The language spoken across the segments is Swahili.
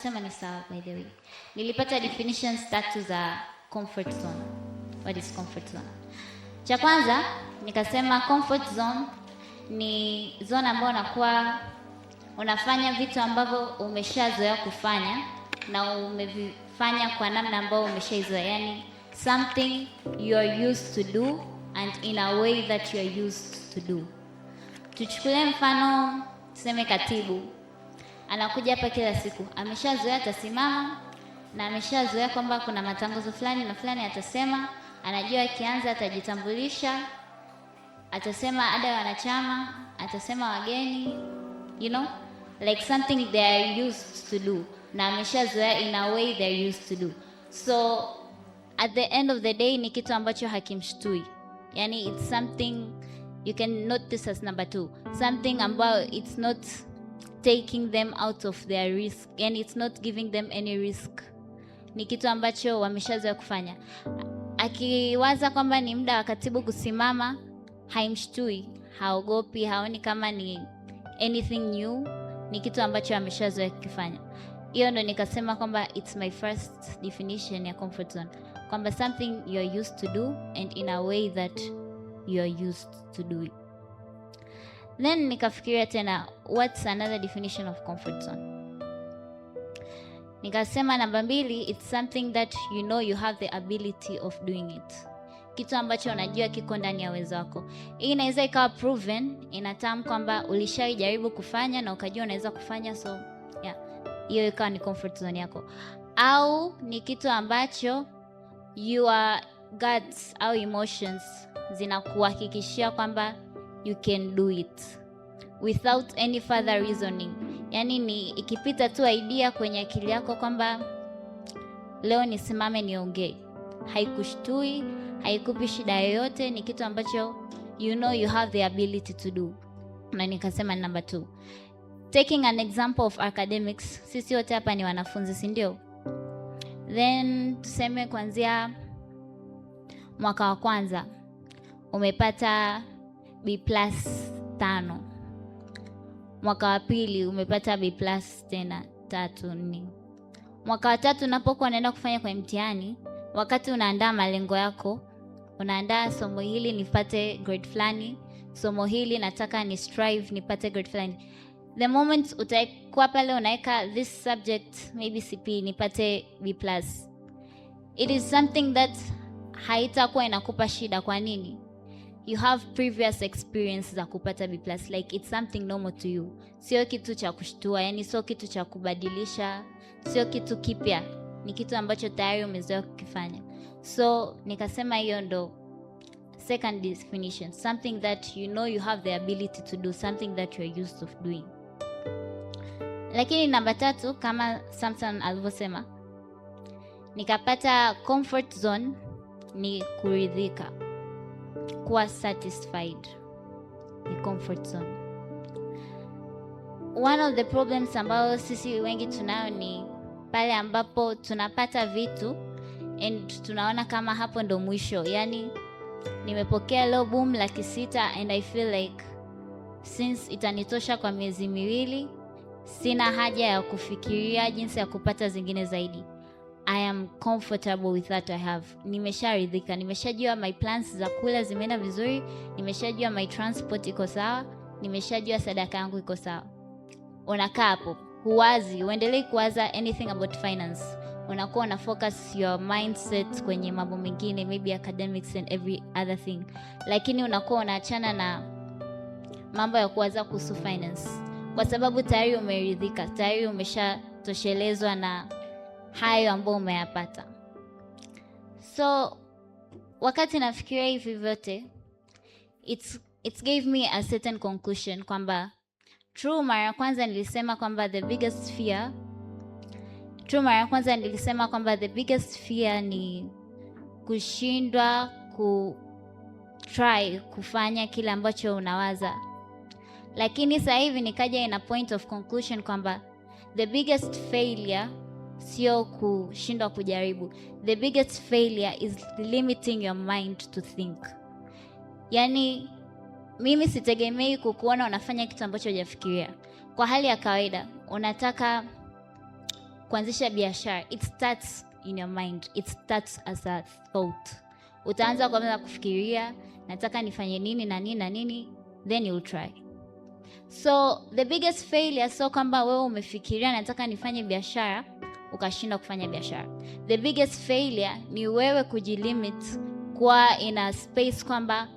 Sema ni sawa, by the way. Nilipata definitions tatu za comfort zone. What is comfort zone? Cha kwanza nikasema comfort zone ni zone ambayo unakuwa unafanya vitu ambavyo umeshazoea kufanya na umevifanya kwa namna ambayo umeshaizoea, yani something you are used to do and in a way that you are used to do. Tuchukulie mfano, tuseme katibu anakuja hapa kila siku, ameshazoea atasimama na ameshazoea kwamba kuna matangazo fulani na fulani atasema, anajua akianza atajitambulisha, atasema ada ya wanachama, atasema wageni, like something they are used to do, na ameshazoea in a way they are used to do. So at the end of the day ni kitu ambacho hakimshtui, yani it's something you can note this as number two, something ambayo it's not taking them out of their risk and it's not giving them any risk. Ni kitu ambacho wameshazoea kufanya. Akiwaza kwamba ni muda wa katibu kusimama, haimshtui, haogopi, haoni kama ni anything new, ni kitu ambacho ameshazoea kukifanya. Hiyo ndo nikasema kwamba it's my first definition ya comfort zone, kwamba something you're used to do and in a way that you're used to do it. Then nikafikiria tena, what's another definition of comfort zone? Nikasema namba mbili, it's something that you know you have the ability of doing it, kitu ambacho unajua kiko ndani ya uwezo wako. Hii inaweza ikawa proven in a term kwamba ulishaijaribu kufanya na ukajua unaweza kufanya, so yeah, hiyo ikawa ni comfort zone yako, au ni kitu ambacho your guts au emotions zinakuhakikishia kwamba you can do it without any further reasoning. Yaani ni ikipita tu idea kwenye akili yako kwamba leo nisimame niongee, haikushtui, haikupi shida yoyote, ni kitu ambacho you know you have the ability to do. Na nikasema number two, taking an example of academics, sisi wote hapa ni wanafunzi, si ndio? Then tuseme kuanzia mwaka wa kwanza umepata B+ 5, mwaka wa pili umepata B+ tena tatu, nne. Mwaka wa tatu unapokuwa unaenda kufanya kwenye mtihani, wakati unaandaa malengo yako, unaandaa somo hili nipate grade fulani, somo hili nataka ni strive nipate grade fulani. The moment utakuwa pale unaweka this subject, maybe CP, nipate B+, it is something that haitakuwa inakupa shida. Kwa nini? You have previous experience za kupata B+, like it's something normal to you, sio kitu cha kushtua, yani sio kitu cha kubadilisha, sio kitu kipya, ni kitu ambacho tayari umezoea kukifanya. So nikasema hiyo ndo second definition, something that you know you have the ability to do, something that you are used of doing. Lakini namba tatu, kama Samson alivyosema, nikapata comfort zone ni kuridhika, kuwa satisfied ni comfort zone. One of the problems ambayo sisi wengi tunayo ni pale ambapo tunapata vitu and tunaona kama hapo ndo mwisho. Yani nimepokea leo, boom, 600,000 and I feel like since itanitosha kwa miezi 2, sina haja ya kufikiria jinsi ya kupata zingine zaidi. I am comfortable with that I have. Nimesharidhika, nimeshajua my plans za kula zimeenda vizuri, nimeshajua my transport iko sawa, nimeshajua sadaka yangu iko sawa. Unakaa hapo, huwazi, uendelei kuwaza anything about finance. Unakuwa una focus your mindset kwenye mambo mengine, maybe academics and every other thing, lakini unakuwa unaachana na mambo ya kuwaza kuhusu finance kwa sababu tayari umeridhika, tayari umeshatoshelezwa na hayo ambayo umeyapata. So wakati nafikiria hivi vyote, it gave me a certain conclusion kwamba true, mara ya kwanza nilisema kwamba the biggest fear true, mara ya kwanza nilisema kwamba the biggest fear ni kushindwa ku try kufanya kile ambacho unawaza, lakini sasa hivi nikaja in a point of conclusion kwamba the biggest failure sio kushindwa kujaribu. The biggest failure is limiting your mind to think. Yani mimi sitegemei kukuona unafanya kitu ambacho hujafikiria. Kwa hali ya kawaida unataka Kuanzisha biashara, it starts in your mind, it starts as a thought. Utaanza kwanza kufikiria nataka nifanye nini na nini na nini, then you'll try. So the biggest failure sio kwamba wewe umefikiria nataka nifanye biashara ukashindwa kufanya biashara. The biggest failure ni wewe kujilimit kuwa in a space kwamba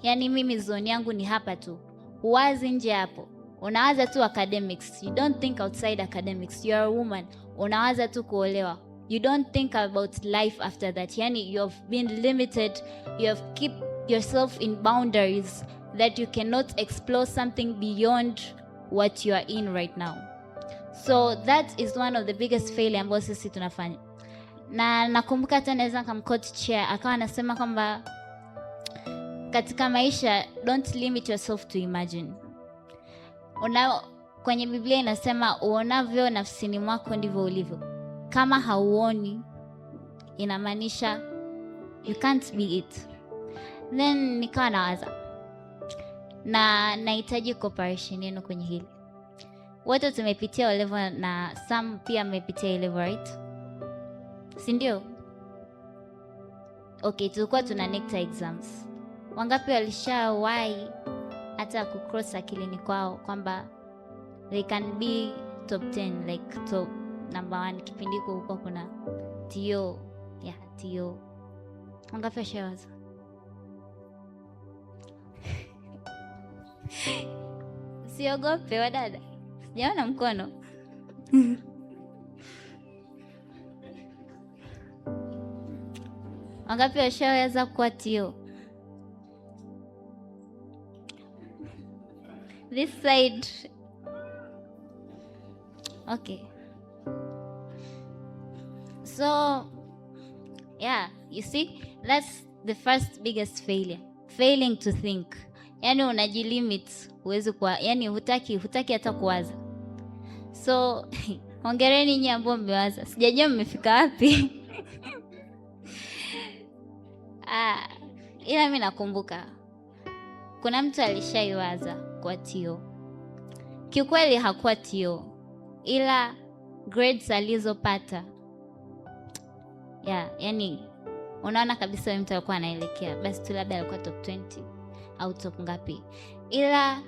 yani mimi zone yangu ni hapa tu, huwazi nje hapo. Unawaza tu academics, you don't think outside academics. You are a woman, unawaza tu kuolewa, you don't think about life after that. Yani you have been limited, you have keep yourself in boundaries that you cannot explore something beyond what you are in right now. So that is one of the biggest failure ambayo sisi tunafanya. Na nakumbuka hata naweza nikamquote chair, akawa anasema kwamba katika maisha, don't limit yourself to imagine. Kwenye Biblia inasema uonavyo nafsini mwako ndivyo ulivyo. Kama hauoni, inamaanisha you can't be it. Then nikawa nawaza na nahitaji cooperation yenu kwenye hili. Wote tumepitia O level na some pia amepitia A level, right? Si ndio? Okay, tulikuwa tuna NECTA exams. Wangapi walishawahi hata kucross akilini kwao kwamba they can be top 10, like top number one? Kipindi hiko kulikuwa kuna TO, yeah, TO. Wangapi washawaza? Siogope wadada, sijaona mkono. Wangapi washaweza kuwa TO? This side. Okay. So, yeah, you see, that's the first biggest failure. Failing to think. Yani unajilimit, huwezi kuwa, yani hutaki hata kuwaza. So, hongereni nyinyi ambao mmewaza. Sijajua mmefika wapi. Ah, ila mimi nakumbuka kuna mtu alishaiwaza kwa TO. Kiukweli hakuwa TO, ila grades alizopata, yeah, yani unaona kabisa huyu mtu alikuwa anaelekea, basi tu labda alikuwa top 20 au top ngapi. Ila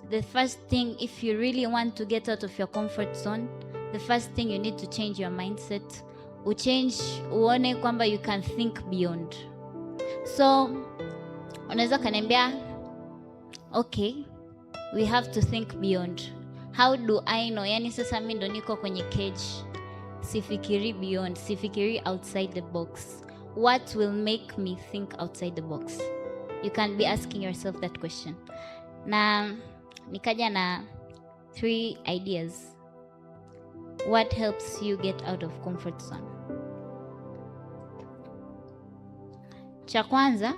the first thing, if you really want to get out of your comfort zone, the first thing you need to change your mindset. Uchange, uone kwamba you can think beyond. So unaweza kaniambia, okay, we have to think beyond. How do I know? Yani sasa mimi ndo niko kwenye cage, sifikiri beyond, sifikiri outside the box. What will make me think outside the box? You can be asking yourself that question. Na nikaja na 3 ideas. What helps you get out of comfort zone? Cha kwanza,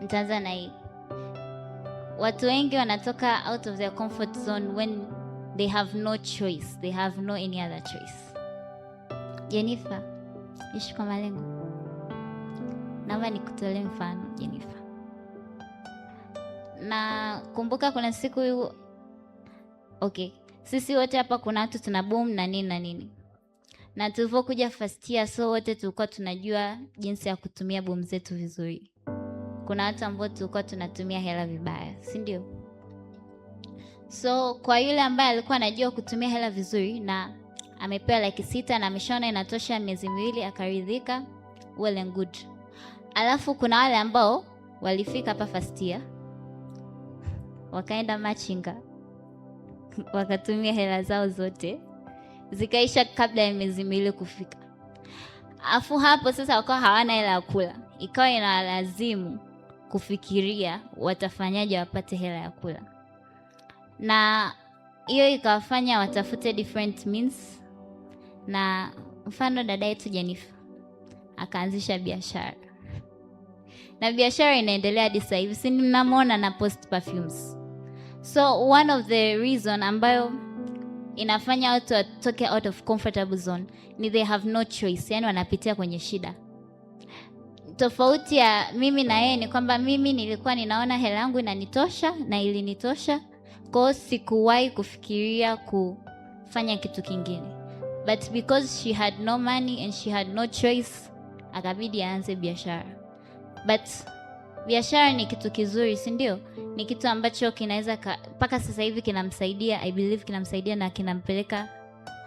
nitaanza na hii. Watu wengi wanatoka out of their comfort zone when they have no choice. They have no any other choice. Jennifer, ishi kwa malengo. Naomba nikutolee mfano, Jennifer. Na kumbuka kuna siku, okay, sisi wote hapa kuna watu tuna boom na nini na nini. Na tulipokuja first year, so wote tulikuwa tunajua jinsi ya kutumia boom zetu vizuri. Kuna watu ambao tulikuwa tunatumia hela vibaya, si ndio? So kwa yule ambaye alikuwa anajua kutumia hela vizuri na amepewa 600,000 na ameshaona inatosha miezi miwili akaridhika, well and good. Alafu kuna wale ambao walifika hapa first year wakaenda machinga wakatumia hela zao zote zikaisha kabla ya miezi miwili kufika. Afu hapo sasa wakawa hawana hela ya kula, ikawa inawalazimu kufikiria watafanyaje wapate hela ya kula, na hiyo ikawafanya watafute different means. Na mfano dada yetu Jennifer akaanzisha biashara, na biashara inaendelea hadi sasa hivi, si mnamuona na post perfumes. So one of the reason ambayo inafanya watu watoke out of comfortable zone ni they have no choice, yani wanapitia kwenye shida. Tofauti ya mimi na yeye ni kwamba mimi nilikuwa ninaona hela yangu inanitosha na ilinitosha, kwa hiyo sikuwahi kufikiria Fanya kitu kingine. But because she had no money and she had no choice, akabidi aanze biashara. But biashara ni kitu kizuri, si ndio? Ni kitu ambacho kinaweza mpaka sasa hivi kinamsaidia, I believe kinamsaidia na kinampeleka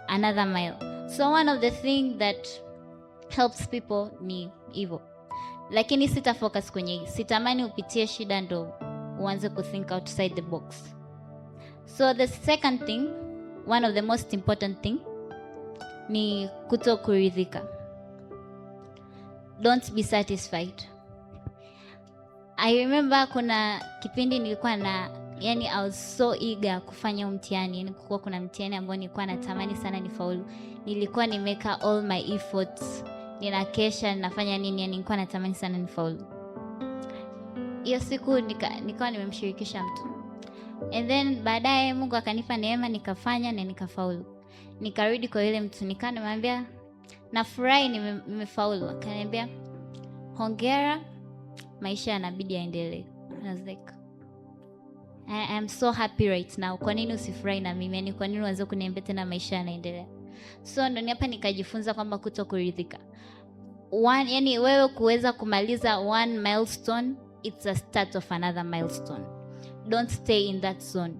another mile. So one of the thing that helps people ni hivyo, lakini sita focus kwenye hii. Sitamani upitie shida ndo uanze kuthink outside the box. So the second thing, one of the most important thing, ni kuto kuridhika. Don't be satisfied. I remember kuna kipindi nilikuwa na, yani, I was so eager kufanya huu mtihani, yani kukuwa kuna mtihani ambao nilikuwa natamani sana nifaulu. Nilikuwa nimeweka all my efforts, ninakesha, ninafanya nini, yani nilikuwa natamani sana nifaulu. Hiyo siku nikawa nimemshirikisha mtu, and then baadaye Mungu akanipa neema, nikafanya na nikafaulu. Nikarudi kwa yule mtu, nikawa nimemwambia nafurahi nimefaulu. Akaniambia, "Hongera, maisha yanabidi yaendelee." And I was like, "I am so happy right now. Kwa nini usifurahi na mimi? Yani kwa nini uanze kuniambia tena maisha yanaendelea?" So ndo hapa nikajifunza kwamba kuto kuridhika. One, yani wewe kuweza kumaliza one milestone, it's a start of another milestone. Don't stay in that zone.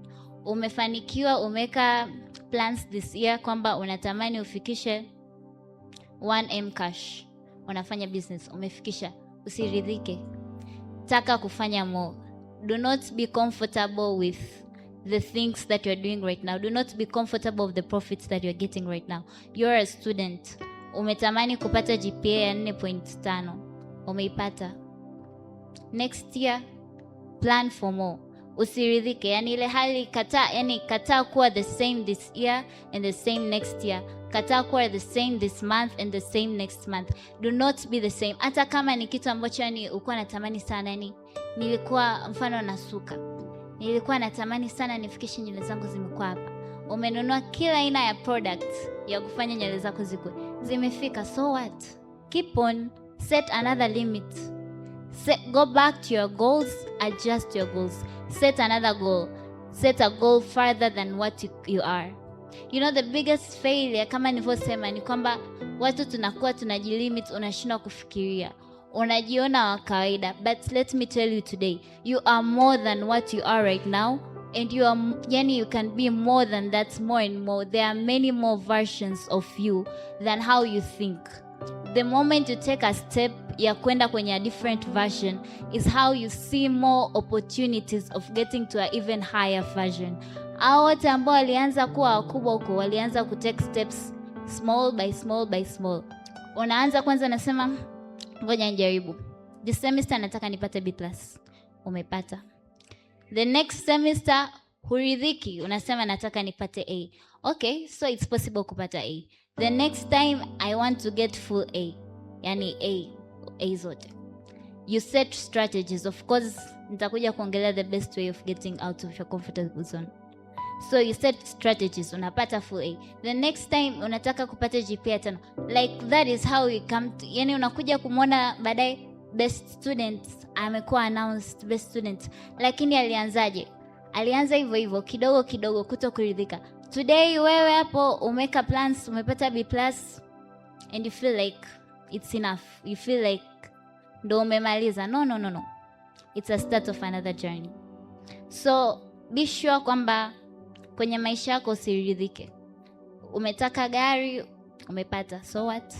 Umefanikiwa, umeweka plans this year kwamba unatamani ufikishe 1M cash, unafanya business, umefikisha, usiridhike. Taka kufanya more. Do not be comfortable with the things that you're doing right now. Do not be comfortable with the profits that you're getting right now. You're a student. Umetamani kupata GPA ya 4.5, umeipata. Next year plan for more. Usiridhike, yani ile hali kataa, yani kataa kuwa the same this year and the same next year. Kataa kuwa the same this month and the same next month. Do not be the same. Hata kama ni kitu ambacho yani ulikuwa natamani sana, yani nilikuwa mfano nasuka, nilikuwa natamani sana nifikishe nywele zangu zimekuwa hapa. Umenunua kila aina ya product ya kufanya nywele zako zikue, zimefika, so what? Keep on, set another limit. Go back to your goals, adjust your goals, set another goal, set a goal farther than what you are. The biggest failure, kama nilivyosema, ni kwamba watu tunakuwa tunajilimit, unashindwa kufikiria, unajiona wa kawaida. But let me tell you today, you are more than what you are right now, and you are, yani you can be more than that, more and more. There are many more versions of you than how you think. The moment you take a step ya kwenda kwenye a different version is how you see more opportunities of getting to a even higher version. Hao wote ambao walianza kuwa wakubwa huko walianza ku take steps small by small by small. Unaanza kwanza, nasema ngoja nijaribu this semester, nataka nipate B+. Umepata. The next semester huridhiki, unasema nataka nipate A. Okay, so it's possible kupata A. The next time I want to get full A, yani A, A zote. You set strategies. Of course nitakuja kuongelea the best way of getting out of your comfortable zone. So you set strategies, unapata full A. The next time unataka kupata GPA 5. Like that is how you come to, yani unakuja kumwona baadaye best student amekuwa announced best student, lakini alianzaje? Alianza hivyo hivyo kidogo kidogo, kuto kuridhika. Today wewe hapo umeweka plans, umepata B+ and you feel like it's enough, you feel like ndo umemaliza. No, no, no, no, it's a start of another journey. So be sure kwamba kwenye maisha yako usiridhike. Umetaka gari, umepata, so what?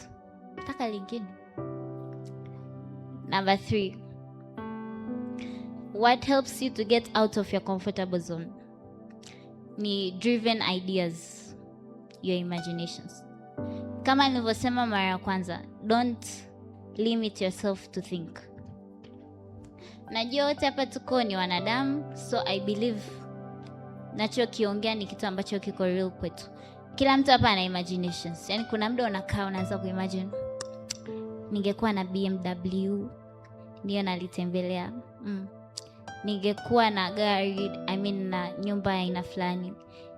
Taka lingine. Number 3, what helps you to get out of your comfortable zone ni driven ideas, your imaginations. Kama nilivyosema mara ya kwanza, don't limit yourself to think. Najua wote hapa tuko ni wanadamu, so I believe nachokiongea ni kitu ambacho kiko real kwetu. Kila mtu hapa ana imaginations. Yaani kuna muda unakaa unaanza kuimagine, ningekuwa na BMW ndio nalitembelea. Ningekuwa na gari, I mean na nyumba ya aina fulani,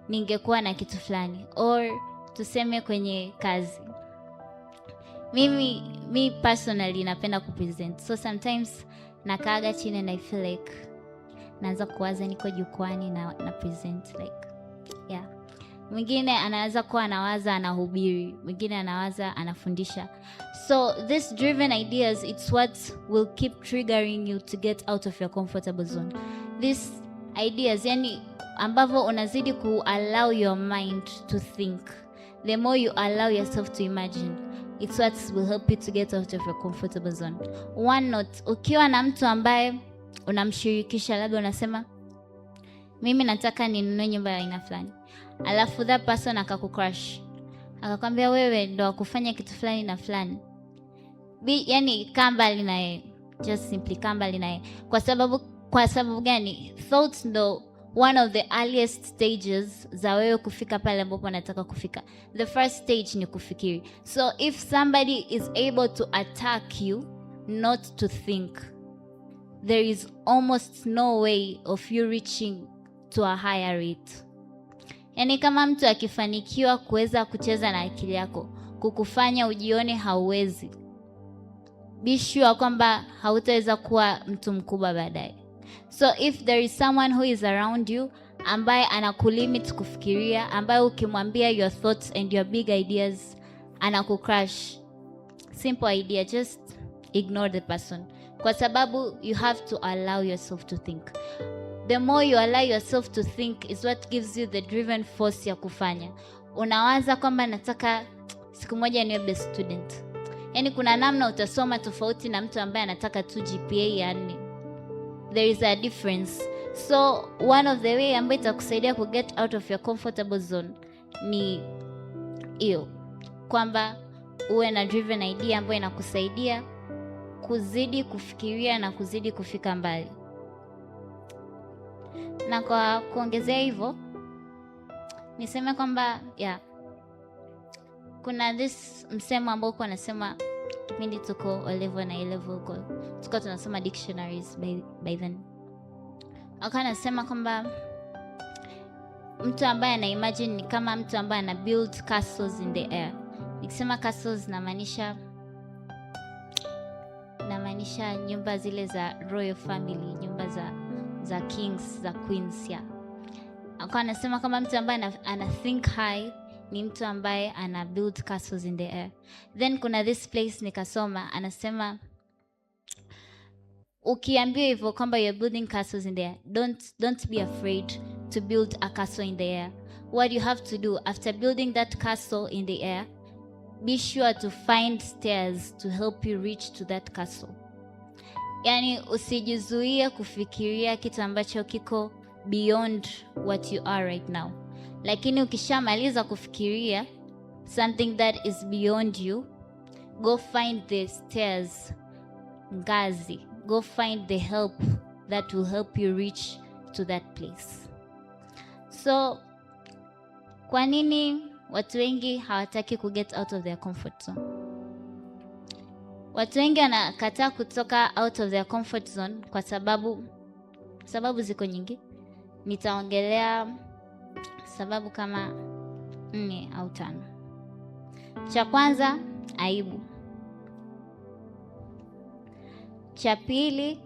ningekuwa na kitu fulani, or tuseme kwenye kazi. Mimi mi personally napenda kupresent, so sometimes nakaaga chini and I feel like naanza kuwaza niko jukwani na present, like yeah. Mwingine anaweza kuwa anawaza anahubiri, mwingine anawaza anafundisha. So this driven ideas, it's what will keep triggering you to get out of your comfortable zone. These ideas, yani ambavyo unazidi ku allow your mind to think, the more you allow yourself to imagine, it's what will help you to get out of your comfortable zone. One note, ukiwa na mtu ambaye unamshirikisha, labda unasema, "Mimi nataka ninunue nyumba ya aina fulani," alafu that person akakucrush, akakwambia wewe ndo wakufanya kitu fulani na fulani, yani kaa mbali na yeye, just simply kaa mbali na yeye. Kwa sababu gani? Thoughts ndo one of the earliest stages za wewe kufika pale ambapo unataka kufika. The first stage ni kufikiri. So if somebody is able to attack you not to think, there is almost no way of you reaching to a higher rate. Yaani kama mtu akifanikiwa kuweza kucheza na akili yako, kukufanya ujione hauwezi, be sure kwamba hautaweza kuwa mtu mkubwa baadaye. So if there is someone who is around you ambaye anakulimit kufikiria, ambaye ukimwambia your thoughts and your big ideas anakucrush, simple idea, just ignore the person, kwa sababu you have to allow yourself to think. The more you allow yourself to think is what gives you the driven force ya kufanya. Unawaza kwamba nataka siku moja niwe best student, yaani kuna namna utasoma tofauti na mtu ambaye anataka tu GPA ya 4. There is a difference. So one of the way ambayo itakusaidia ku get out of your comfortable zone ni hiyo, kwamba uwe na driven idea ambayo inakusaidia kuzidi kufikiria na kuzidi kufika mbali. Na kwa kuongezea hivyo, niseme kwamba, yeah, kuna this msemo ambao uko anasema kipindi tuko O level na A level huko, tulikuwa tunasoma dictionaries by then, akawa anasema kwamba mtu ambaye ana imagine ni kama mtu ambaye ana build castles in the air. Nikisema castles, namaanisha nyumba zile za royal family, nyumba za kings, za queens, yeah. Akawa anasema kama mtu ambaye ana think high ni mtu ambaye ana build castles in the air. Then kuna this place nikasoma, anasema ukiambiwa hivyo kwamba you're building castles in the air, don't be afraid to build a castle in the air. What you have to do after building that castle in the air, be sure to find stairs to help you reach to that castle. Yani usijizuie kufikiria kitu ambacho kiko beyond what you are right now, lakini ukishamaliza kufikiria something that is beyond you, go find the stairs, ngazi, go find the help that will help you reach to that place. So kwa nini watu wengi hawataki ku get out of their comfort zone? Watu wengi wanakataa kutoka out of their comfort zone kwa sababu ziko nyingi. Nitaongelea sababu kama nne au tano. Cha kwanza, aibu. Cha pili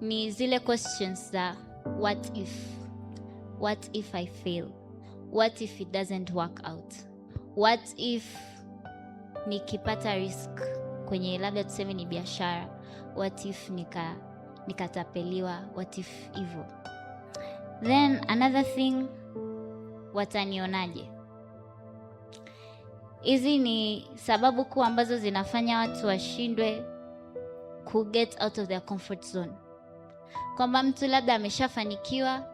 ni zile questions za what if. What if I fail? What if it doesn't work out? What if nikipata risk kwenye, labda tuseme ni biashara, what if nikatapeliwa? What if hivyo? Then another thing, watanionaje? Hizi ni sababu kuu ambazo zinafanya watu washindwe ku get out of their comfort zone, kwamba mtu labda ameshafanikiwa,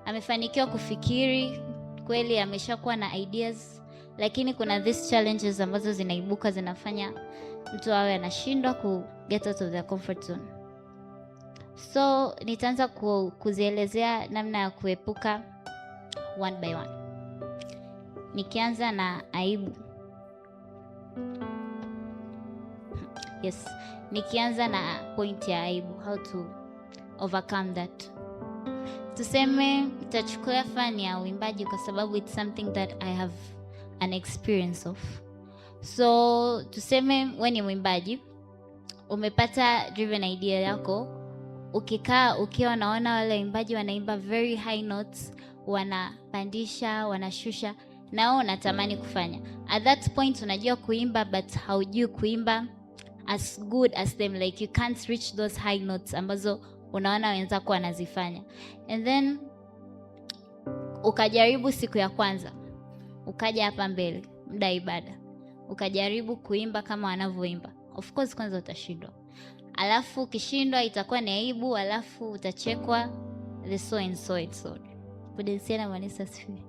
amefanikiwa kufikiri kweli, ameshakuwa na ideas, lakini kuna these challenges ambazo zinaibuka zinafanya mtu awe anashindwa ku get out of their comfort zone. So nitaanza kuzielezea namna ya kuepuka one by one, nikianza na aibu. Yes, nikianza na point ya aibu, how to overcome that. Tuseme nitachukua fani ya uimbaji kwa sababu it's something that I have an experience of. So tuseme we ni mwimbaji, umepata driven idea yako, ukikaa ukiwa unaona wale waimbaji wanaimba very high notes, wana wanapandisha, wanashusha, na wewe unatamani kufanya. At that point unajua kuimba but haujui kuimba as good as them, like you can't reach those high notes ambazo unaona wenzako wanazifanya. And then ukajaribu siku ya kwanza, ukaja hapa mbele muda ibada, ukajaribu kuimba kama wanavyoimba. Of course kwanza utashindwa, alafu ukishindwa itakuwa ni aibu, alafu utachekwa, the so and so and so. Pudensiana, Bwana Yesu asifiwe.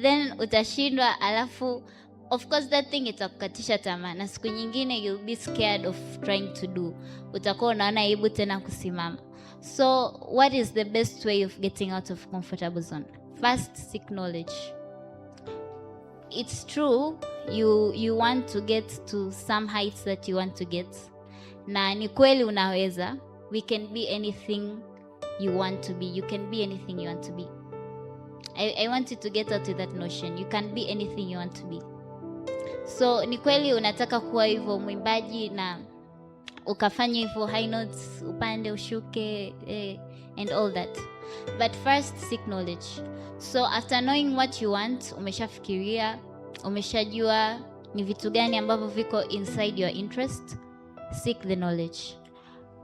Then utashindwa, alafu of course that thing itakukatisha tamaa, na siku nyingine you'll be scared of trying to do, utakuwa unaona aibu tena kusimama. So what is the best way of getting out of comfortable zone? First, seek knowledge. It's true you want to get to some heights that you want to get, na ni kweli unaweza. We can be anything you want to be. You can be anything you want to be. I want you to get out with that notion. You can be anything you want to be. So ni kweli unataka kuwa hivyo mwimbaji na ukafanya hivyo high notes, upande ushuke, and all that, but first seek knowledge. So after knowing what you want, umeshafikiria, umeshajua ni vitu gani ambavyo viko inside your interest, seek the knowledge.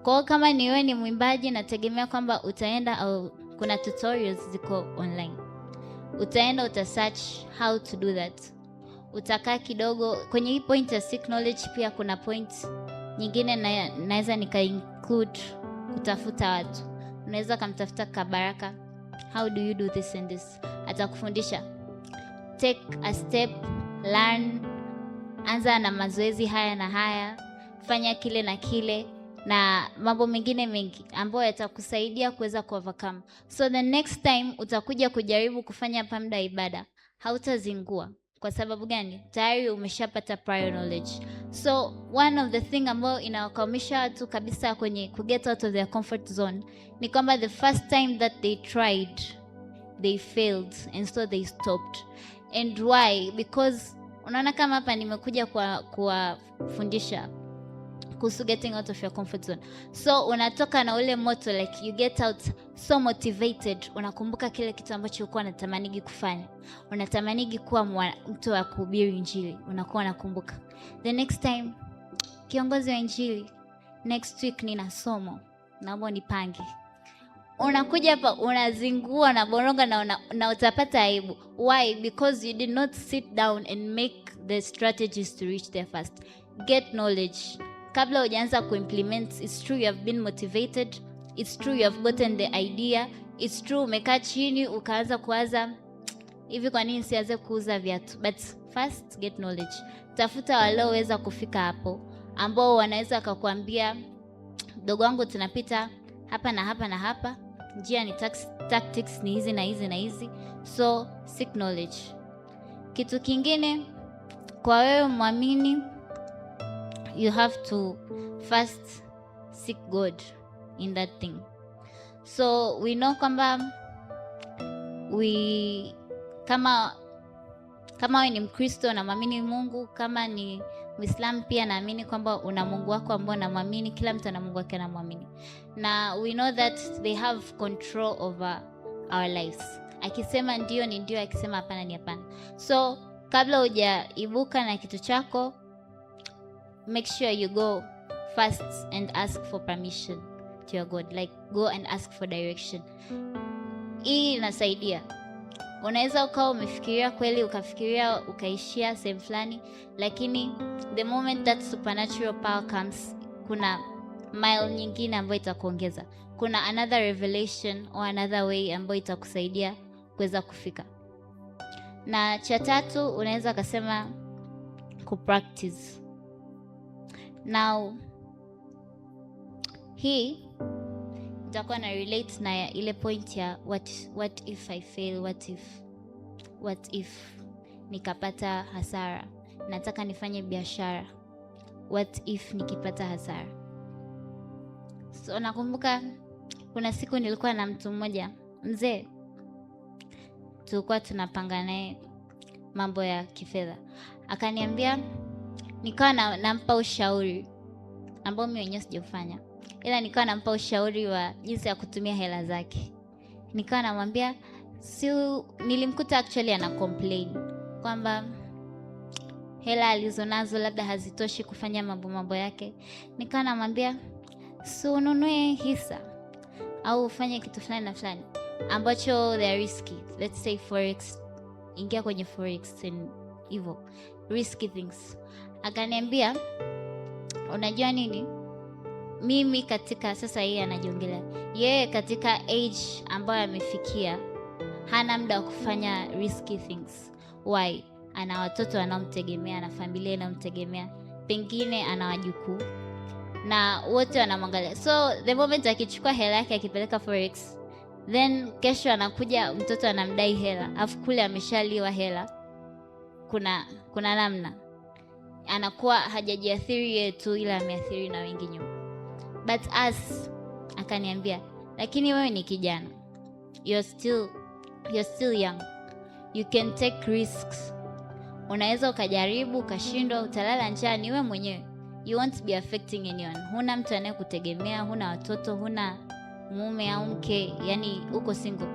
Kwa kama ni wewe ni mwimbaji, nategemea kwamba utaenda au kuna tutorials ziko online, utaenda uta search how to do that, utakaa kidogo kwenye hii point ya seek knowledge. Pia kuna point nyingine naweza nika include kutafuta watu. Unaweza kumtafuta Kabaraka, how do you do this and this, atakufundisha. Take a step, learn, anza na mazoezi haya na haya, fanya kile na kile na mambo mengine mengi ambayo yatakusaidia kuweza ku overcome. So the next time utakuja kujaribu kufanya hapa muda wa ibada, hautazingua. Kwa sababu gani? Tayari umeshapata prior knowledge. So one of the thing ambayo inawakwamisha watu kabisa kwenye ku get out of their comfort zone ni kwamba the first time that they tried, they failed and so they stopped. And why? Because unaona kama hapa nimekuja kwa kuwafundisha kuhusu getting out of your comfort zone. So unatoka na ule moto, like you get out so motivated, unakumbuka kile kitu ambacho ulikuwa unatamanigi kufanya, unatamanigi kuwa mtu wa kuhubiri Injili, unakuwa unakumbuka the next time, kiongozi wa Injili, next week nina somo, naomba unipange. Unakuja hapa unazingua na boronga na utapata aibu. Why? Because you did not sit down and make the strategies to reach there first. Get knowledge kabla hujaanza kuimplement. It's true you have been motivated, it's true you have gotten the idea, it's true umekaa chini ukaanza kuwaza hivi, kwa nini sianze kuuza viatu? But first get knowledge. Tafuta walioweza kufika hapo ambao wanaweza wakakuambia, mdogo wangu, tunapita hapa na hapa na hapa, njia ni tactics ni hizi na hizi na hizi. So seek knowledge. Kitu kingine kwa wewe mwamini, you have to first seek God in that thing. So we know kwamba we kama wewe ni Mkristo unamwamini Mungu, kama ni Muislamu pia naamini kwamba una Mungu wako ambao unamwamini. Kila mtu ana Mungu wake anamwamini, na we know that they have control over our lives. Akisema ndio ni ndio, akisema hapana ni hapana. So kabla hujaibuka na kitu chako, make sure you go first and ask for permission to your God, like go and ask for direction. Hii inasaidia. Unaweza ukawa umefikiria kweli, ukafikiria ukaishia sehemu fulani, lakini the moment that supernatural power comes, kuna mile nyingine ambayo itakuongeza, kuna another revelation or another way ambayo itakusaidia kuweza kufika. Na cha tatu unaweza ukasema kupractice. Now hii itakuwa na relate na ile point ya what if I fail, what if nikapata hasara, nataka nifanye biashara, what if nikipata hasara? So nakumbuka kuna siku nilikuwa na mtu mmoja mzee, tulikuwa tunapanga naye mambo ya kifedha, akaniambia, nikawa nampa ushauri ambao mimi mwenyewe sijaufanya, ila nikawa nampa ushauri wa jinsi ya kutumia hela zake. Nikawa namwambia si, nilimkuta actually ana complain kwamba hela alizonazo labda hazitoshi kufanya mambo yake. Nikawa namwambia si ununue hisa au ufanye kitu fulani na fulani ambacho they are risky, let's say forex, ingia kwenye forex and hivyo risky things. Akaniambia unajua nini, mimi katika sasa, yeye anajiongelea yeye katika age ambayo amefikia hana muda wa kufanya risky things. Why? Ana watoto wanaomtegemea, ana familia inayomtegemea, pengine ana wajukuu na wote wanamwangalia. So the moment akichukua hela yake akipeleka forex, then kesho anakuja mtoto anamdai hela, afu kule ameshaliwa hela, kuna namna anakuwa hajajiathiri yeye tu, ila ameathiri na wengi nyuma. But us, akaniambia, lakini wewe ni kijana, you're still young, you can take risks. Unaweza ukajaribu ukashindwa, utalala njaa, ni wewe mwenyewe, you won't be affecting anyone. Huna mtu anayekutegemea, huna watoto, huna mume au mke, yani uko single.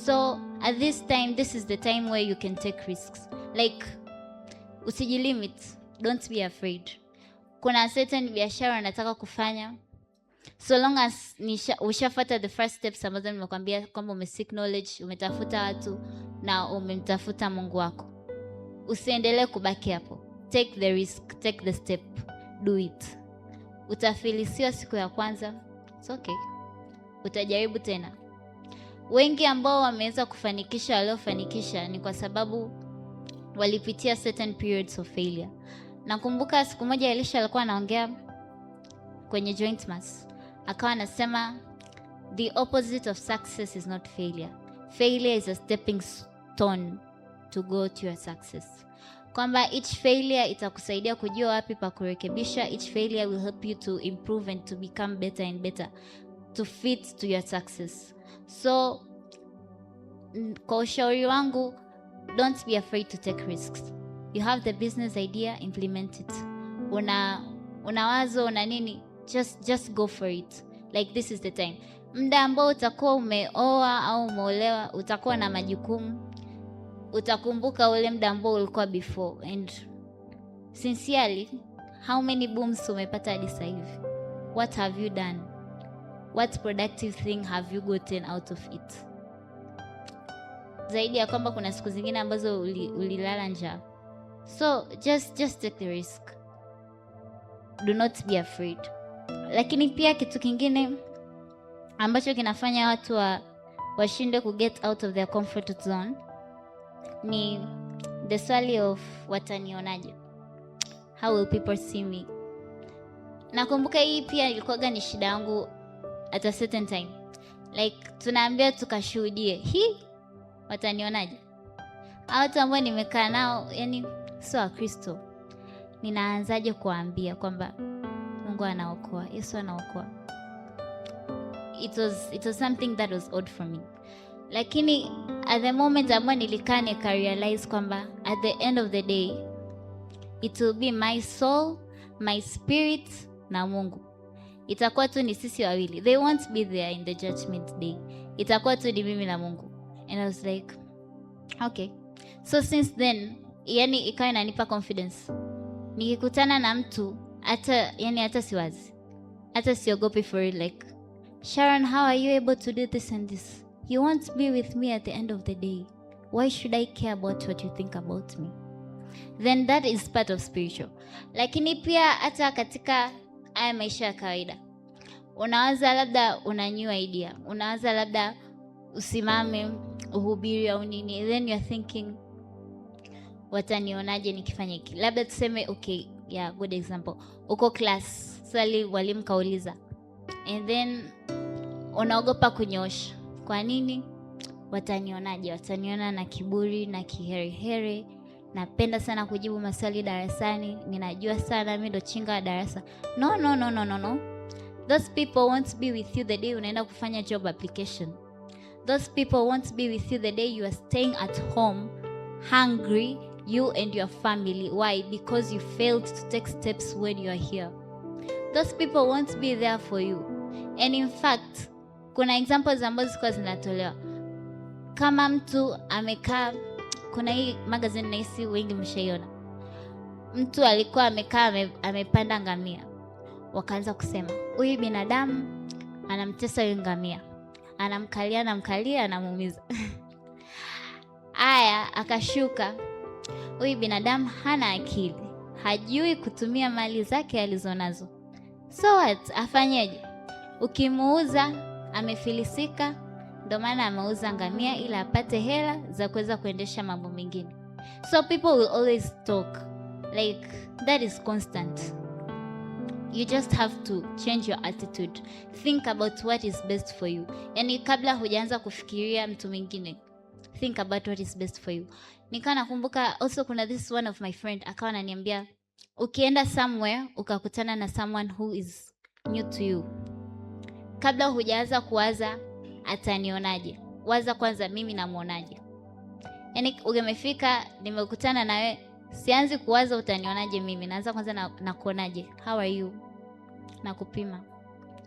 So at this time, this is the time where you can take risks. Like usijilimit, don't be afraid. Kuna certain biashara unataka kufanya, so long as ushafuata the first steps ambazo nimekwambia kwamba umeseek knowledge, umetafuta watu na umemtafuta Mungu wako, usiendelee kubaki hapo. Take the risk, take the step, do it. Utafilisiwa siku ya kwanza, it's okay, utajaribu tena. Wengi ambao wameweza kufanikisha waliofanikisha ni kwa sababu walipitia certain periods of failure. Nakumbuka siku moja Elisha alikuwa anaongea kwenye joint mass, akawa anasema the opposite of success is not failure. Failure is a stepping stone to go to your success. Kwamba each failure itakusaidia kujua wapi pa kurekebisha. Each failure will help you to improve and to become better and better to fit to your success. So kwa ushauri wangu, don't be afraid to take risks. You have the business idea, implement it. Una wazo, una nini, just go for it. Like this is the time. Muda ambao utakuwa umeoa au umeolewa, utakuwa na majukumu, utakumbuka ule muda ambao ulikuwa before. And sincerely, how many booms umepata hadi sasa hivi? What have you done? What productive thing have you gotten out of it? Zaidi ya kwamba kuna siku zingine ambazo ulilala njaa. So just take the risk. Do not be afraid. Lakini pia kitu kingine ambacho kinafanya watu washindwe ku get out of their comfort zone ni the swali of watanionaje? How will people see me? Nakumbuka hii pia ilikuwaga ni shida yangu at a certain time. Like tunaambia tukashuhudie, hii watanionaje? Hao watu ambao nimekaa nao yani sio Wakristo, ninaanzaje kuwaambia kwamba Mungu anaokoa, Yesu anaokoa? It was something that was odd for me, lakini at the moment ambayo nilikaa nikarealize kwamba at the end of the day it will be my soul, my spirit na Mungu, itakuwa tu ni sisi wawili. They won't be there in the judgment day, itakuwa tu ni mimi na Mungu. And I was like, okay. So since then, yani ikawa inanipa confidence nikikutana na mtu, hata yani hata siwazi, hata siogopi for it. Like, "Sharon, how are you able to do this and this? You won't be with me at the end of the day. Why should I care about what you think about me?" Then that is part of spiritual. Lakini pia hata katika haya maisha ya kawaida, unawaza labda una new idea, unawaza labda usimame uhubiri au nini, then you're thinking, watanionaje nikifanya hiki? Labda tuseme, okay, yeah, good example, uko class, swali mwalimu kauliza, and then unaogopa kunyoosha. Kwa nini? Watanionaje? Wataniona na kiburi na kiherehere, napenda sana kujibu maswali darasani, ninajua sana, mi ndo chinga wa darasa. No, no, no, no, no, no. Those people won't be with you the day unaenda kufanya job application. Those people won't be with you the day you are staying at home hungry, you and your family. Why? Because you failed to take steps when you are here. Those people won't be there for you. And in fact, kuna examples ambazo zilikuwa zinatolewa. Kama mtu amekaa, kuna hii magazine nahisi wengi mshaiona, mtu alikuwa amekaa amepanda ngamia, wakaanza kusema huyu binadamu anamtesa huyu ngamia, anamkalia, anamkalia, anamuumiza. Aya, akashuka, huyu binadamu hana akili, hajui kutumia mali zake alizonazo. So what, afanyeje? Ukimuuza amefilisika, ndio maana ameuza ngamia ili apate hela za kuweza kuendesha mambo mengine. So people will always talk, like that is constant. You just have to change your attitude. Think about what is best for you. Yani kabla hujaanza kufikiria mtu mwingine, think about what is best for you. Nikawa nakumbuka also kuna this one of my friend akawa ananiambia, ukienda somewhere ukakutana na someone who is new to you, kabla hujaanza kuwaza atanionaje, waza kwanza mimi namuonaje. Yani umefika, nimekutana nawe, sianzi kuwaza utanionaje mimi, naanza kwanza na kuonaje, how are you, na kupima,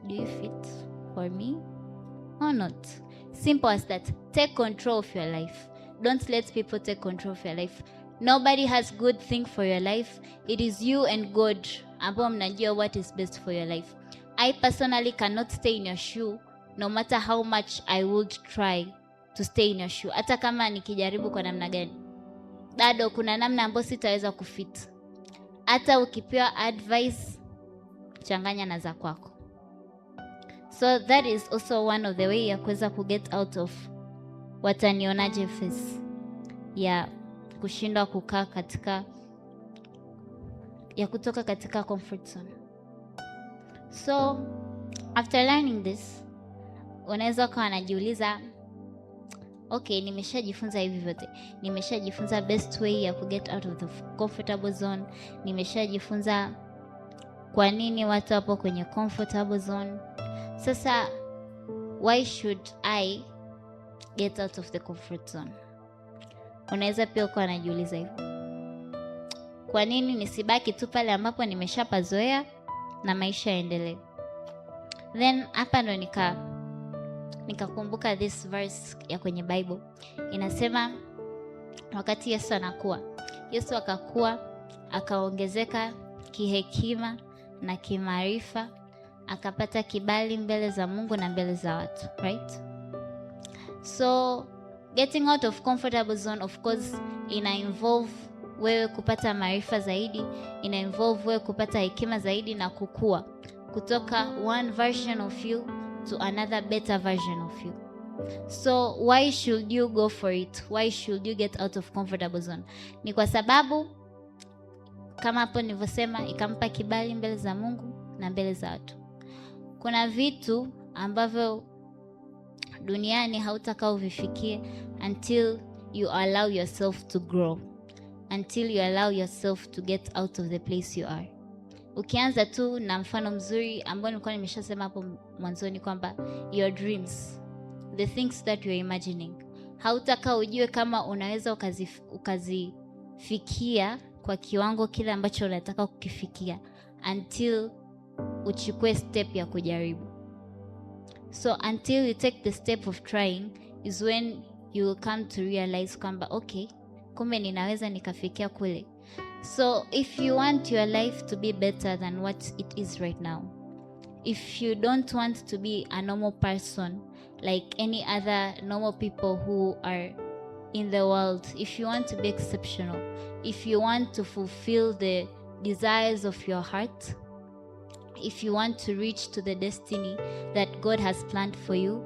do you fit for me or not? Simple as that. Take control of your life. Don't let people take control of your life. Nobody has good thing for your life. It is you and God ambao mnajua what is best for your life. I personally cannot stay in your shoe, no matter how much I would try to stay in your shoe. Hata kama nikijaribu kwa namna gani, bado kuna namna ambayo sitaweza kufit. Hata ukipewa advice, changanya na za kwako. So that is also one of the way ya kuweza kuget out of watanionaje phase, ya kushindwa kukaa katika, ya kutoka katika comfort zone. So after learning this, unaweza ukawa unajiuliza, okay, nimeshajifunza hivi vyote, nimeshajifunza best way ya kuget out of the comfortable zone, nimeshajifunza kwa nini watu wapo kwenye comfortable zone. Sasa why should I get out of the comfort zone? Unaweza pia ukawa unajiuliza hivyo, kwa nini nisibaki tu pale ambapo nimeshapazoea na maisha yaendelee? Then hapa ndo nikakumbuka this verse ya kwenye Bible inasema, wakati Yesu anakuwa, Yesu akakuwa akaongezeka kihekima na kimaarifa, akapata kibali mbele za Mungu na mbele za watu, right? So getting out of comfortable zone, of course, ina involve wewe kupata maarifa zaidi, ina involve wewe kupata hekima zaidi na kukua kutoka one version of you to another better version of you. So why should you go for it? Why should you get out of comfortable zone? Ni kwa sababu kama hapo nilivyosema, ikampa kibali mbele za Mungu na mbele za watu. Kuna vitu ambavyo duniani hautakaa uvifikie until you allow yourself to grow, until you allow yourself to get out of the place you are. Ukianza tu na mfano mzuri ambao nilikuwa nimeshasema hapo mwanzoni kwamba your dreams, the things that you're imagining, hautakaa ujue kama unaweza ukazifikia kwa kiwango kile ambacho unataka kukifikia until uchukue step ya kujaribu. So until you take the step of trying is when you will come to realize kwamba okay, kumbe ninaweza nikafikia kule. So if you want your life to be better than what it is right now, if you don't want to be a normal person like any other normal people who are in the world, if you want to be exceptional, if you want to fulfill the desires of your heart, if you want to reach to the destiny that God has planned for you,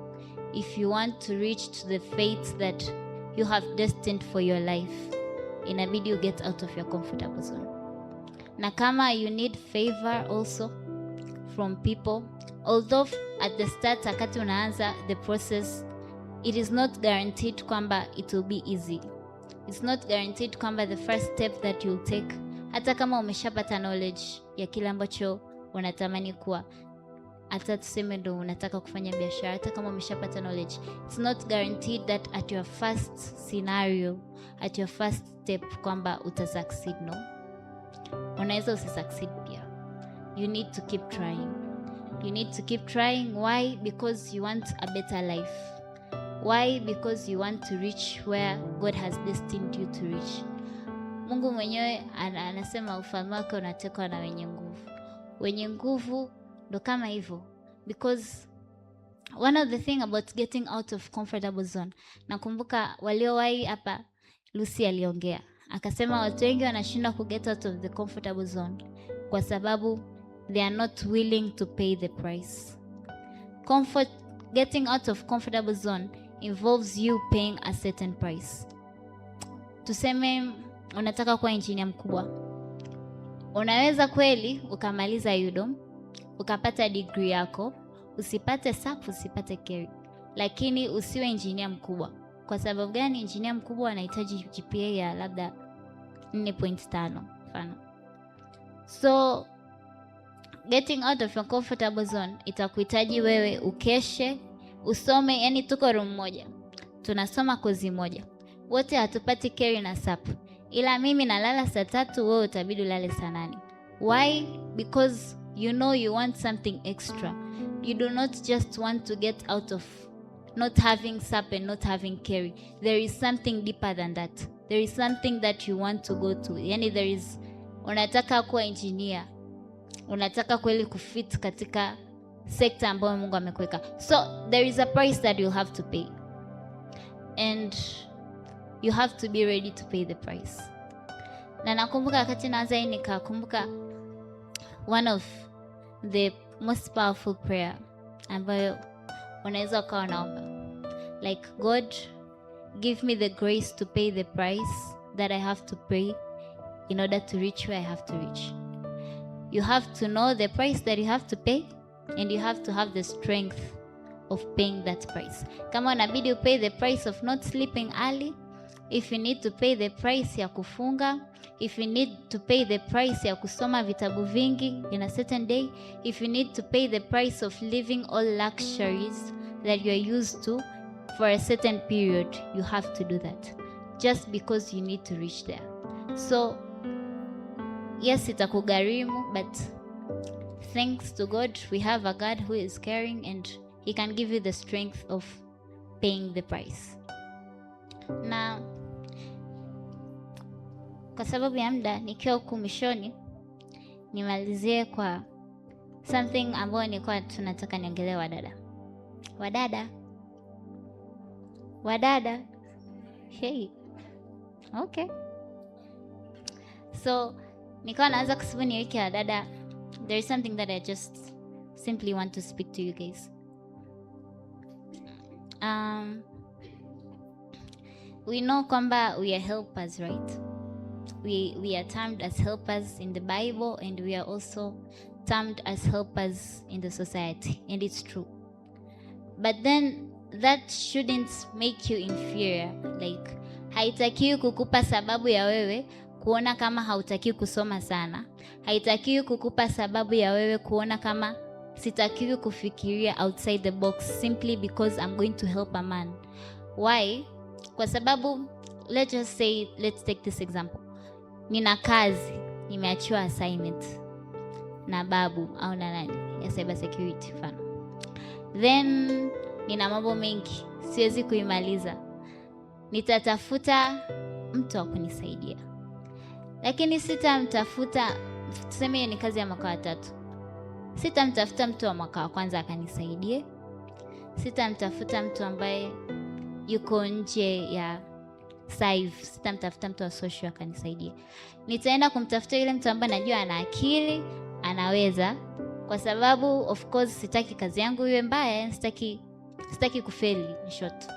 if you want to reach to the fate that you have destined for your life, inabidi you get out of your comfortable zone. Na kama you need favor also from people, although at the start, wakati unaanza the process, it is not guaranteed kwamba it will be easy. It's not guaranteed kwamba the first step that you'll take, hata kama umeshapata knowledge ya kile ambacho unatamani kuwa, hata tuseme ndo unataka kufanya biashara, hata kama umeshapata knowledge, it's not guaranteed that at your first scenario, at your first step kwamba utasucceed. No, unaweza usisucceed pia. You need to keep trying. You need to keep trying. Why? Because you want a better life. Why? Because you want to reach where God has destined you to reach. Mungu mwenyewe anasema ufalme wake unatekwa na wenye nguvu. Wenye nguvu ndo kama hivyo, because one of the thing about getting out of comfortable zone, nakumbuka waliowahi hapa, Lucy aliongea akasema watu wengi wanashindwa ku get out of the comfortable zone kwa sababu they are not willing to pay the price. Comfort, getting out of comfortable zone involves you paying a certain price. Tuseme unataka kuwa engineer mkubwa, unaweza kweli ukamaliza UDOM, ukapata degree yako, usipate supp, usipate carry, lakini usiwe engineer mkubwa. Kwa sababu gani? Engineer mkubwa anahitaji GPA ya labda 4.5 mfano. So getting out of your comfortable zone itakuhitaji wewe ukeshe, usome. Yani tuko room moja, tunasoma kozi moja, wote hatupati carry na supp, ila mimi nalala saa 3, wewe utabidi ulale saa 8. Why? Because you know you want something extra. You do not just want to get out of not having supp and not having carry. There is something deeper than that. There is something that you want to go to. Yani there is, unataka kuwa engineer, unataka kweli kufit katika sekta ambayo Mungu amekuweka. So there is a price that you'll have to pay and you have to be ready to pay the price. Na nakumbuka wakati naanza hii, nikakumbuka one of the most powerful prayer ambayo unaweza ukawa unaomba, like, "God, give me the grace to pay the price that I have to pay in order to reach where I have to reach." You have to know the price that you have to pay and you have to have the strength of paying that price. Kama unabidi pay the price of not sleeping early, if you need to pay the price ya kufunga, if you need to pay the price ya kusoma vitabu vingi in a certain day, if you need to pay the price of leaving all luxuries that you are used to for a certain period, you have to do that just because you need to reach there. So yes, itakugharimu, but thanks to God we have a God who is caring and he can give you the strength of paying the price. Na kwa sababu ya muda, nikiwa huku mwishoni, nimalizie kwa something ambayo nilikuwa tunataka niongelee wadada. Wadada, wadada, hey. Okay, so nikawa naanza kusema ni wiki ya wadada. There is something that I just simply want to speak to you guys. We know kwamba we are helpers, right? We are termed as helpers in the Bible and we are also termed as helpers in the society, and it's true. But then that shouldn't make you inferior. Like, haitakiwi kukupa sababu ya wewe kuona kama hautakiwi kusoma sana. Haitakiwi kukupa sababu ya wewe kuona kama sitakiwi kufikiria outside the box simply because I'm going to help a man. Why? Kwa sababu let's just say, let's take this example. Nina kazi, nimeachiwa assignment na babu au na nani ya cyber security mfano. Then nina mambo mengi, siwezi kuimaliza. Nitatafuta mtu wa kunisaidia, lakini sitamtafuta, tuseme ni kazi ya mwaka wa tatu, sitamtafuta mtu wa mwaka wa kwanza akanisaidie. Sitamtafuta mtu ambaye yuko nje ya saiv, sitamtafuta mtu wa social akanisaidia. Nitaenda kumtafuta yule mtu ambaye najua ana akili, anaweza, kwa sababu of course sitaki kazi yangu iwe mbaya, sitaki kufeli in short.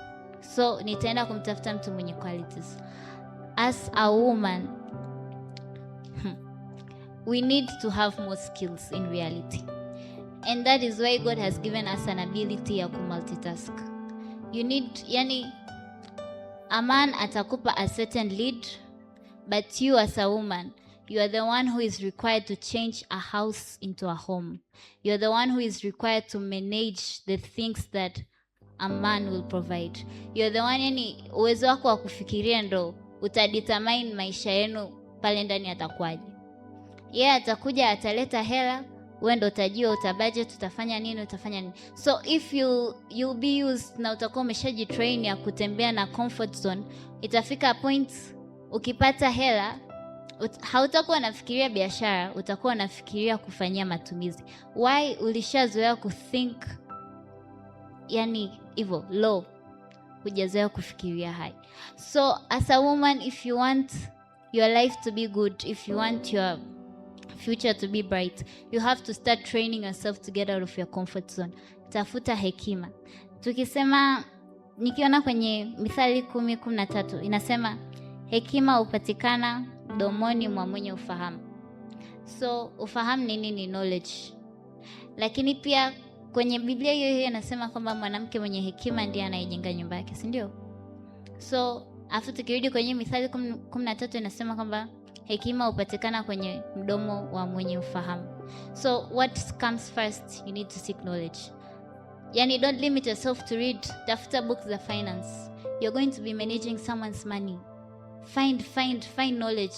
So nitaenda kumtafuta mtu mwenye qualities. As a woman, we need to have more skills in reality. And that is why God has given us an ability ya kumultitask. You need, yani, a man atakupa a certain lead, but you as a woman, you are the one who is required to change a house into a home. You are the one who is required to manage the things that a man will provide. You are the one, yani uwezo wako wa kufikiria ndo utadetermine maisha yenu pale ndani atakuwaje. Yeye atakuja ataleta hela, Wewe ndo utajua utabudget, utafanya nini, utafanya nini. So if you'll be used na utakuwa umeshajitrain ya kutembea na comfort zone, itafika point ukipata hela hautakuwa unafikiria biashara, utakuwa unafikiria kufanyia matumizi. Why? Ulishazoea kuthink yani hivyo low, hujazoea kufikiria high. So as a woman, if you want your life to be good, if you want your future to be bright, you have to start training yourself to get out of your comfort zone. Tafuta hekima. Tukisema, nikiona kwenye Mithali 10:13 inasema hekima hupatikana mdomoni mwa mwenye ufahamu. So ufahamu ni nini? Knowledge. Lakini pia kwenye Biblia hiyo hiyo inasema kwamba mwanamke mwenye hekima ndiye anayejenga nyumba yake, si ndio? So afu tukirudi kwenye Mithali 13 inasema kwamba hekima hupatikana kwenye mdomo wa mwenye ufahamu. So what comes first? You need to seek knowledge. Yani, don't limit yourself to read. Tafuta books za finance. You're going to be managing someone's money. Find knowledge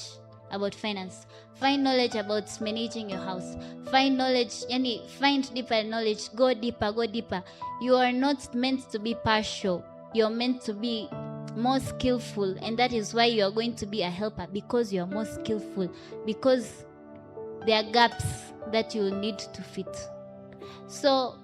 about finance. Find knowledge about managing your house. Find knowledge, yani find deeper knowledge. Go deeper, go deeper. You are not meant to be partial. You're meant to be more skillful, and that is why you are going to be a helper, because you are more skillful, because there are gaps that you will need to fit. So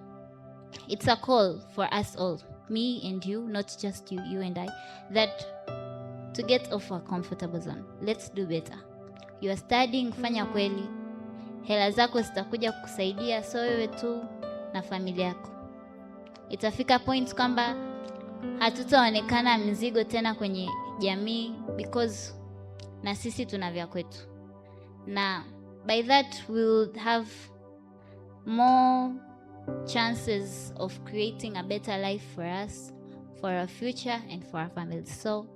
it's a call for us all, me and you, not just you, you and I, that to get off our comfortable zone. Let's do better. You are studying, fanya kweli. Hela zako zitakuja kukusaidia, so wewe tu na familia yako. Itafika point kwamba hatutaonekana mzigo tena kwenye jamii, because na sisi tuna vya kwetu, na by that we will have more chances of creating a better life for us, for our future and for our families. So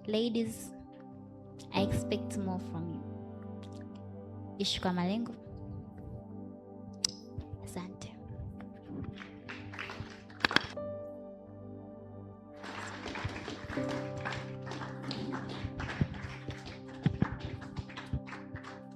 ladies, I expect more from you. Ishi kwa malengo. Asante.